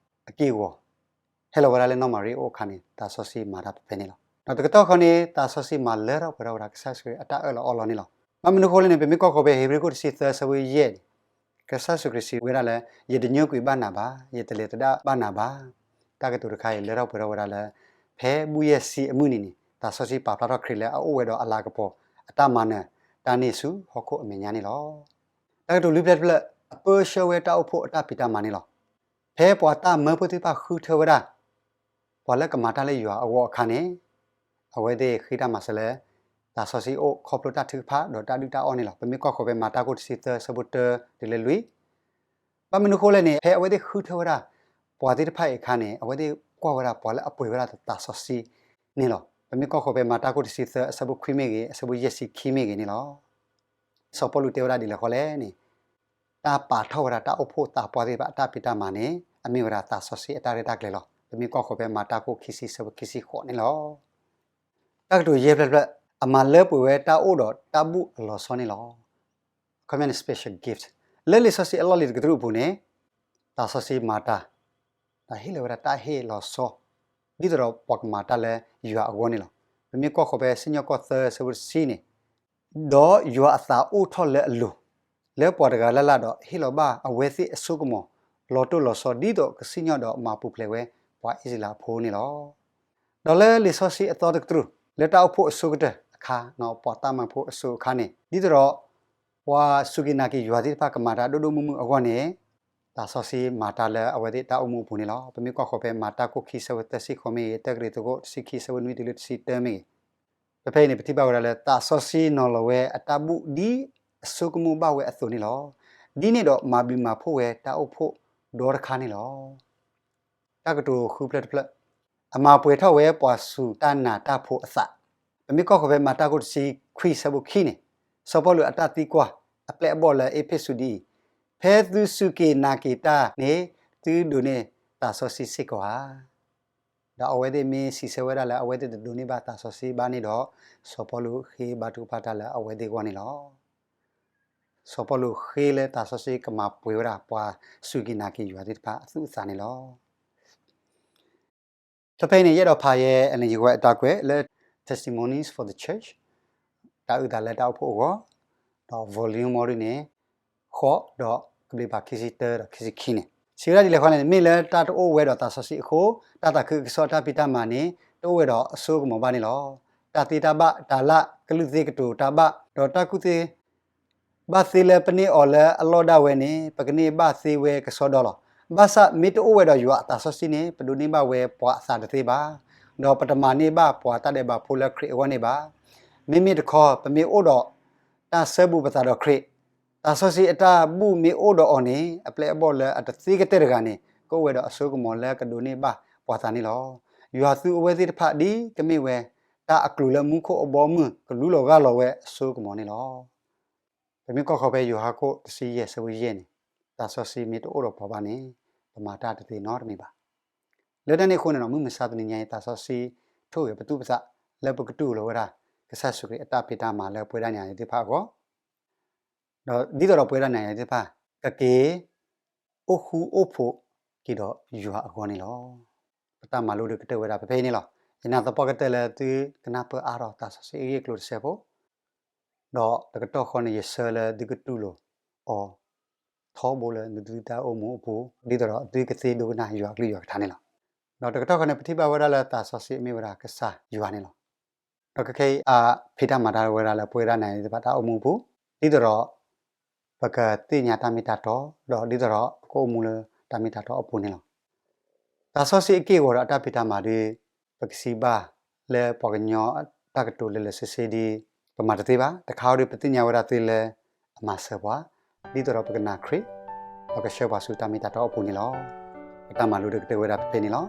ီအက့ၢ်အဂီၤ, ဟဲလီၤဝဲဒၣ်လၢနီၢ်မၤရံအအိၣ်အခါန့ၣ် သးစီဆှံမၤတၢ်ဖဲဖဲန့ၣ်လီၤ. ဒီးတကတီၢ်ဃီန့ၣ် သးစီဆှံမၤလၢထီၣ်ပှဲၤထီၣ်ဝဲဒၣ်ကစၢ်ယ့ၣ်ၡူးခရံာ်အတၢ်အၢၣ်လီၤအီလီၤန့ၣ်လီၤ. ဘၣ်မနုၤအဃိလဲၣ်န့ၣ် ပမ့ၢ်ကွၢ်ဃီၤဖဲဧ့ၤဘြံၤခိၣ်တဆံသၢ ဆၢဖိယဲၢ်န့ၣ်, ကစၢ်ယ့ၣ်ၡူးခရံာ်စံးဝဲဒၣ်လၢ ယတညိကွံာ်ဘၣ်နၤဘၣ်, ယတလဲၤသဒၣ်ဘၣ်နၤဘၣ်. တၢ်ကတိၤတခါအံၤလၢထီၣ်ပှဲၤထီၣ်ဝဲဒၣ်လၢ ဖဲဘူၣ်ယဲၢ်ဆံအမုၢ်နံၤန့ၣ် သးစီဆှံပာ်ဖျါထီၣ်ခရံာ်လၢအအိၣ်ဝဲဒီးအလၤကပီၤအတၢ်မၤနၢၤတၢ်န့ၣ်ဆူဟီၣ်ခိၣ်အမဲာ်ညါန့ၣ်လီၤ. တၢ်ကတိၤလွံၢ်ဖျၢၣ်တဖျၢၣ် အပၢဆှၢဝဲတၢ်အိၣ်ဖှိၣ်အတၢ်ဖံးတၢ်မၤန့ၣ်လီၤ. ဖဲပှၤတၢ်မၢဖိသ့ၣ်တဖၣ်ဃုထၢဝဲဒၣ် ပှၤလၢကမၤတၢ်လၢယွၤအဂီၢ်အခါန့ၣ်, အဝဲသ့ၣ်ဃ့တၢ်မၤစၢၤလၢ သးစီဆှံအိၣ်ခီဖျိတၢ်ထုကဖၣ်ဒီးတၢ်ဒုၣ်တၢ်အီၣ်န့ၣ်လီၤ. ပမ့ၢ်ကွၢ်ဃီၤဖဲမၤတၢ်ခိၣ်တဆံသၢ ဆၢဖိတၢတုၤလၢလွံၢ်, ဘၣ်မနုၤဃိလဲၣ်န့ၣ် ဖဲအဝဲသ့ၣ်ဃုထၢဝဲဒၣ် ပှၤသ့ၣ်တဖၣ်အံၤအခါန့ၣ် အဝဲသ့ၣ်ကွၢ်ဝဲဒၣ်ပှၤလၢအပှဲၤဝဲဒၣ်သးစီဆှံန့ၣ်လီၤ. ပမ့ၢ်ကွၢ်ဃီၤဖဲမၤတၢ်ခိၣ်တဆံသၢ အဆၢဖိခွံမ့ၢ်ဂ့ၤ အဆၢဖိယဲၢ်ဆံခံမ့ၢ်ဂ့ၤန့ၣ်လီၤ. စီၤပီလူးတဲဝဲဒၣ်ဒ်လဲၣ်ဃီလဲၣ်န့ၣ်, တၢ်ပာ်ထီၣ်ဝဲဒၣ်တၢ်အိၣ်ဖှိၣ်သးပှၢ်သ့ၣ်တဖၣ်အတၢ်ဖံးတၢ်မၤန့ၣ် အမ့ၢ်ဝဲဒၣ်သးစီဆှံအတၢ်ရဲၣ်တၢ်ကျဲၤလီၤ. ပမ့ၢ်ကွၢ်ဃီၤဖဲမၤတၢ်ခိၣ်ခံဆံ ဆၢဖိခံဆံဃိးန့ၣ်လီၤ. တၢ်ကတိၤယဲၢ်ဖျၢၣ်တဖျၢၣ် အမၤလၢပှဲၤဝဲတၢ်အိၣ်ဒီးတၢ်ဘူၣ်အလီၤဆီန့ၣ်လီၤ. Common special gift လၢလံာ်စီဆှံအလီၢ်လံၤတကတြူၢ်အပူၤန့ၣ် သးစီဆှံမၤတၢ် ဒီးဟ့ၣ်လီၤဝဲဒၣ်တၢ်ဟ့ၣ်လီၤဆီ ဒ်သိးဒီးပှၤကမၤတၢ်လၢယွၤအဂီၢ်န့ၣ်လီၤ. ပမ့ၢ်ကွၢ်ဃီၤဖဲစံၣ်ညီၣ်ကွီၢ်သၢ ဆၢဖိတဆံန့ၣ်, ဒီးယွၤအသးအိၣ်ထီၣ်လၢအလိၤ လၢပှၤတဂၤလၢ်လၢ်ဒီးဟ့ၣ်လီၤဘၣ်အဝဲသ့ၣ်အစိကမီၤ လီၤတိၢ်လီၤဆီ ဒ်သိးကစံၣ်ညီၣ်ဒီးမၤပူၤဖျဲးဝဲ ပှၤအံၣ်စရ့လးဖိန့ၣ်လီၤ. ဒီးလၢလံာ်စီဆှံအသီတကတြူၢ် လၢတၢ်အိၣ်ဖှိၣ်အဆိကတၢၢ်အခါ ပှၤတၢ်မၢဖိအစိၤအခါန့ၣ် ဒ်သိးဒီး ပှၤစူၢ်က့ၤနာ်က့ၤယွၤသ့ၣ်တဖၣ်ကမၤတၢ်ဒိၣ်ဒိၣ်မုၢ်မုၢ်အဂီၢ်န့ၣ် သးစီဆှံမၤတၢ်လၢအဝဲသ့ၣ်တၢ်အိၣ်မူအပူၤန့ၣ်လီၤ. ပမ့ၢ်ကွၢ်ဃီၤဖဲမၤတၢ်ခိၣ်ခံ ဆၢဖိသၢဆံဃိးမ့ၢ်ဂ့ၤ, တၢကရံၣ်သူးခိၣ်တဆံခံ ဆၢဖိနွံတုၤလၢတဆံတၢမ့ၢ်ဂ့ၤ, ဖဲဖဲအံၤန့ၣ် ပထံၣ်ဘၣ်ဝဲဒၣ်လၢ သးစီဆှံနီၤလီၤဝဲအတၢ်ဘူၣ်ဒ်အစိကမီၤဘၣ်ဝဲအသိးန့ၣ်လီၤ. ဒ်န့ၣ်ဒီးမၤဘျုးမၤဖှိၣ်ဝဲတၢ်အိၣ်ဖှိၣ်ဒီတခါန့ၣ်လီၤ. တၢ်ကတိၤဃုဖျၢၣ်တဖျၢၣ် အမၤပှဲၤထီၣ်ဝဲပှၤစူၢ်တၢ်နာ်တၢ်ဖိအသး. ပ ပမ့ၢ်ကွၢ်ဃီၤဖဲမၤတၢ်ခိၣ်တဆံခွံဆၢဖိခံန့ၣ်, စီၤပီလူးအတၢ်သံကွၢ်အပျဲၢ်အဘီၣ်လၢအ့းဖ့းစူးဒ်အံၤ, ဖဲသုစူၢ်က့ၤနာ်က့ၤတၢ်န့ၣ် သုဒိးန့ၢ်သးစီဆှံစ့ၢ်ကီးဧါ. ဒီးအဝဲသ့ၣ်မ့ၢ်စံးဆၢဝဲဒၣ်လၢအဝဲသ့ၣ်တဒိးန့ၢ်ဘၣ်သးစီဆှံဘၣ်န့ၣ်ဒီး, စီၤပီလူးဃ့ဘါထုကဖၣ်တၢ်လၢအဝဲသ့ၣ်အဂီၢ်န့ၣ်လီၤ. စီၤပီလူးဃ့လၢသးစီဆှံကမၤပှဲၤဝဲဒၣ်ပှၤစူၢ်က့ၤနာ်က့ၤယွၤသ့ၣ်တဖၣ်အသူၣ်အသးန့ၣ်လီၤ. ဖဲဖဲအံၤန့ၣ် ယအဲၣ်ဒိးဖးယဲ Ellen G. White အတၢ်ကွဲးလၢ Testimonies for the Church တၢ်အုၣ်သးလၢတၢ်အိၣ်ဖှိၣ်အဂီၢ်, ဒီး volume မီၢ်ဒ်န့ၣ် ဃိး ဒီးကဘျံးပၤခံဆံတၢဒီးခံဆံခံန့ၣ်, စံးဝဲဒၣ်ဒ်လဲၣ်ဃီန့ၣ်, မ့ၢ်လၢတၢ်တအိၣ်ဝဲဒီးသးစီဆှံအဃိ, တၢ်သးခုကစီၣ်တၢ်ဖံးတၢ်မၤန့ၣ် တအိၣ်ဝဲဒီးအစိကမီၤဘၣ်န့ၣ်လီၤ. တၢ်သ့တၢ်ဘၣ်, တၢ်လၢကလုၢ်သ့ကတိၤတၢ်ဘၣ်, ဒီးတၢ်ကူၣ်သ့ ဘၣ်သ့လၢပန့ၢ်အီၤလၢအလီၢ်ဒၣ်ဝဲန့ၣ် ပကန့ၢ်ဘၣ်သ့ဝဲကစီဒီလီၤ. ဘၣ်ဆၣ်မ့ၢ်တအိၣ်ဝဲဒီးယွၤအသးစီဆှံန့ၣ် ပဒိးန့ၢ်ဘၣ်ဝဲပှၤအသးတသ့ဘၣ်, ဒီးပတမၤန့ၢ်ဘၣ်ပှၤတၢ်ဒဲးဘးဖိလၢခရံာ်အဂီၢ်န့ၣ်ဘၣ်. မ့မ့ၢ်တခီ ပမ့ၢ်အိၣ်ဒီးတၢ်ဆၢဘူးပသးဒီးခရံာ်, သးစီဆှံအတၢ်ဘူၣ်မ့ၢ်အိၣ်ဒီးအီၤန့ၣ် အပျဲၢ်အဘီၣ်လၢအတသ့ကတၢၢ်တဂၤန့ၣ် ကအိၣ်ဝဲဒီးအစိကမီၤလၢကဒိးန့ၢ်ဘၣ်ပှၤသးန့ၣ်လီၤ. ယွၤသူအဝဲသ့ၣ်တဖၣ်ဒ်ကမ့ၢ်ဝဲ တၢ်အကျိၤလၢမူခိၣ်အဘီအမုၢ်ကလူလီၤဂၢ်လီၤဝဲအစိကမီၤန့ၣ်လီၤ. ပမ့ၢ်ကွၢ်ဃီၤဖဲယိၤဟၣ်ခိၣ်တဆံယဲၢ်ဆၢဖိယဲၢ်န့ၣ်, သးစီဆှံမ့ၢ်တအိၣ်ဒီးပှၤဘၣ်န့ၣ် ပမၤတၢ်တသ့နီတမံၤဘၣ်. လၢတၢ်န့ၣ်အဃိန့ၣ်ဒီး မုၢ်မဆါတနံၤညါအံၤ သးစီဆှံထိၣ်ဂဲၤပသူၣ်ပသး လၢပကတူၢ်လိာ်ဝဲဒၣ် ကစၢ်ယ့ၣ်ၡူးခရံာ်အတၢ်ဖံးတၢ်မၤလၢပဝဲဒၣ်နၤယၤသ့ၣ်တဖၣ်အဂီၢ် ဒီးဒ်သိးဒီးပဝဲဒၣ်နၤယၤသ့ၣ်တဖၣ် ကက့ၤ အိၣ်ဃူအိၣ်ဖိးက့ၤဒီးယွၤအဂီၢ်န့ၣ်လီၤ. ပတၢ်မၤလိဒုးကတၢၢ်ဝဲဒၣ်ဖဲဖဲအံၤန့ၣ်လီၤ. ယနာ်သပှၢ်ကတၢၢ်လၢသုကနၢ်ပၢၢ်အါထီၣ်သးစီဆှံအဂ့ၢ်အကျိၤတစဲးဖိ, ဒီးတကတီၢ်ဃီန့ၣ် ယဆၢလၢသုကတူၢ်လိာ်အီၤ ထီဘိလၢသုတၢ်အိၣ်မူအပူၤ ဒ်သိးဒီးသုကသ့ဒိကနၣ်ယွၤအကလုၢ်ယွၤကထါန့ၣ်လီၤ. ဒီးတကတီၢ်ဃီန့ၣ် ပထံၣ်ဘၣ်ဝဲဒၣ်လၢသးစီဆှံမ့ၢ်ဝဲဒၣ်ကစၢ်ယွၤန့ၣ်လီၤ. ဒီးခဲခဲအံၤ အဖံးတၢ်မၤတၢ်ဝဲဒၣ်လၢပဝဲဒၣ်နၤယၤသ့ၣ်တဖၣ်တၢ်အိၣ်မူအပူၤ, ဒ်သိးဒီး ပကသ့ၣ်ညါတၢ်မ့ၢ်တၢ်တီ, ဒီးဒ်သိးဒီးပကအိၣ်မူလၢတၢ်မ့ၢ်တၢ်တီအပူၤန့ၣ်လီၤ. သးစီဆှံအက့ၢ်အဂီၤဒီးအတၢ်ဖံးတၢ်မၤဒီး ပကစံးဘၣ်လၢပှၤကညီတၢ်ကတိၤလၢလၢဆ့ဆ့ဒီး ပမၤတသ့ဘၣ်. တခါအံၤဒီး ပသ့ၣ်ညါဝဲဒၣ်သ့လၢအမၤစၢၤပှၤ, ဒ်သိးဒီးပကနာ်ခရံာ်, ပကဆှၢပှၤဆူတၢ်မ့ၢ်တၢ်တီအပူၤန့ၣ်လီၤ. ပတၢ်မၤလိဒုးကတၢၢ်ဝဲဒၣ်ဖဲဖဲန့ၣ်လီၤ.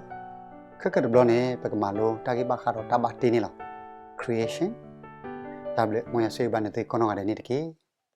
ခဲကတဘျီန့ၣ် ပကမၤလိတၢ်ဂ့ၢ်ဘၣ်ဃးဒီးတၢ်ဘၣ်တ့န့ၣ်လီၤ. Creation. တၢ်ဘျုး မ်ယွၤဆိၣ်ဂ့ၤဘၣ်နသုကိးနီၢ်ဂၤဒဲးန့ၣ်တက့ၢ်.